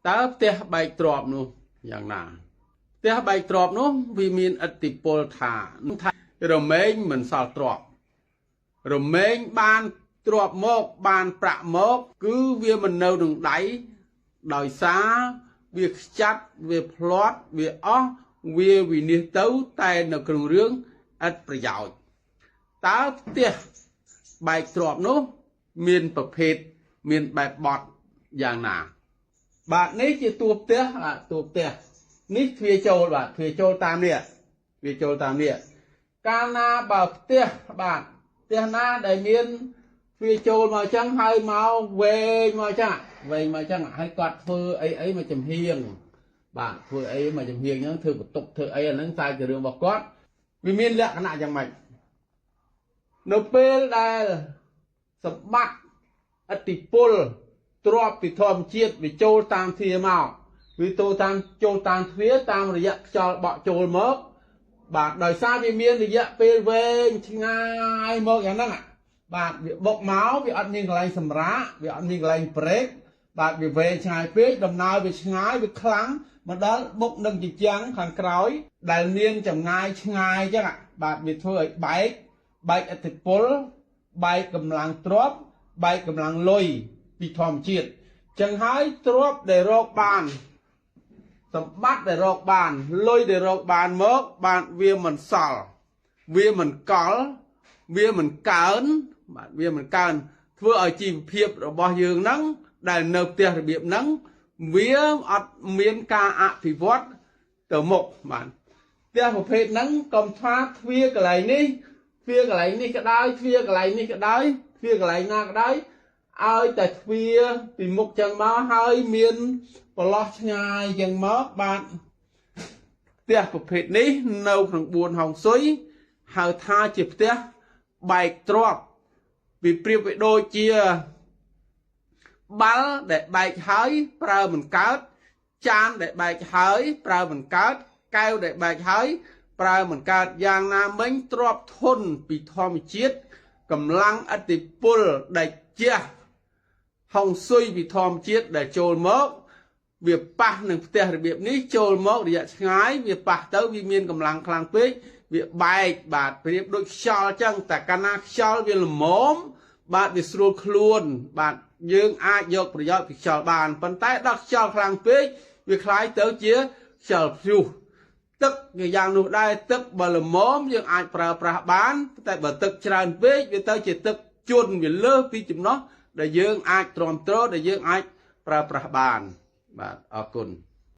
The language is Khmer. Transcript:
តើផ្ទះបែកទ្របនោះយ៉ាងណាផ្ទះបែកទ្របនោះវាមានឥទ្ធិពលថារមែងមិនសល់ទ្របរមែងបានទ្របមកបានប្រាក់មកគឺវាមិននៅនឹងដៃដោយសារវាខ្ចាត់វាភ្លាត់វាអស់វាវិនិច្ឆ័យទៅតែនៅក្នុងរឿងឥតប្រយោជន៍តើផ្ទះបែកទ្របនោះមានប្រភេទមានបែបបត់យ៉ាងណាបាទនេះជាតួផ្ទះបាទតួផ្ទះនេះទ្វារចូលបាទទ្វារចូលតាមនេះទ្វារចូលតាមនេះកាលណាបើផ្ទះបាទផ្ទះណាដែលមានទ្វារចូលមកចឹងហើយមកវែងមកចឹងវែងមកចឹងហើយគាត់ធ្វើអីអីមកចំហៀងបាទធ្វើអីមកចំហៀងហ្នឹងធ្វើបន្ទប់ធ្វើអីអាហ្នឹងតែជារឿងរបស់គាត់វាមានលក្ខណៈយ៉ាងម៉េចនៅពេលដែលសម្បត្តិឥទ្ធិពលទ្របពីធម្មជាតិវាចូលតាមទ្វារមកវាចូលតាមចូលតាមទ្វារតាមរយៈខ្យល់បក់ចូលមកបាទដោយសារវាមានរយៈពេលវែងឆ្ងាយមកយ៉ាងហ្នឹងបាទវាបុកមកវាអត់មានកន្លែងសម្រាកវាអត់មានកន្លែងប្រេកបាទវាវែងឆ្ងាយពេកដំណើរវាឆ្ងាយវាខ្លាំងមកដល់បុកនឹងជញ្ជាំងខាងក្រោយដែលមានចម្ងាយឆ្ងាយចឹងបាទវាធ្វើឲ្យបែកបែកឥទ្ធិពលបែកកម្លាំងទ្របបែកកម្លាំងលុយពីធម្មជាតិចឹងហើយទ្របដែលរកបានសម្បត្តិដែលរកបានលុយដែលរកបានមកបានវាមិនសល់វាមិនកលវាមិនកើនបាទវាមិនកើនធ្វើឲ្យជីវភាពរបស់យើងហ្នឹងដែលនៅផ្ទះរបៀបហ្នឹងវាអត់មានការអភិវឌ្ឍទៅមុខបាទផ្ទះប្រភេទហ្នឹងកុំថាទ្វារកន្លែងនេះទ្វារកន្លែងនេះក៏ដោយទ្វារកន្លែងនេះក៏ដោយទ្វារកន្លែងណាក៏ដោយឲ្យតែទ្វារពីមុខចឹងមកហើយមានប្រឡោះឆ្ងាយចឹងមកបាទផ្ទះប្រភេទនេះនៅក្នុង4ហុងស៊ុយហៅថាជាផ្ទះបែកទ្របវាប្រៀបវាដូចជាបាល់ដែលបែកហើយប្រើមិនកើតចានដែលបែកហើយប្រើមិនកើតកែវដែលបែកហើយប្រើមិនកើតយ៉ាងណាមិញទ្របធនពីធម្មជាតិកម្លាំងឥទ្ធិពលដែលជះហុងស៊ុយពីធម្មជាតិដែលចូលមកវាប៉ះនឹងផ្ទះរបៀបនេះចូលមករយៈឆ្ងាយវាប៉ះទៅវាមានកម្លាំងខ្លាំងពេកវាបែកបាទប្រៀបដូចខ្យល់ចឹងតែកាលណាខ្យល់វាល្មមបាទវាស្រួលខ្លួនបាទយើងអាចយកប្រយោជន៍ពីខ្យល់បានប៉ុន្តែដល់ខ្យល់ខ្លាំងពេកវាคล้ายទៅជាខ្យល់ព្យុះទឹកយ៉ាងនោះដែរទឹកបើល្មមយើងអាចប្រើប្រាស់បានតែបើទឹកច្រើនពេកវាទៅជាទឹកជន់វាលើសពីចំណោះដែលយើងអាចទ្រាំទ្រដែលយើងអាចប្រើប្រាស់បានបាទអរគុណ។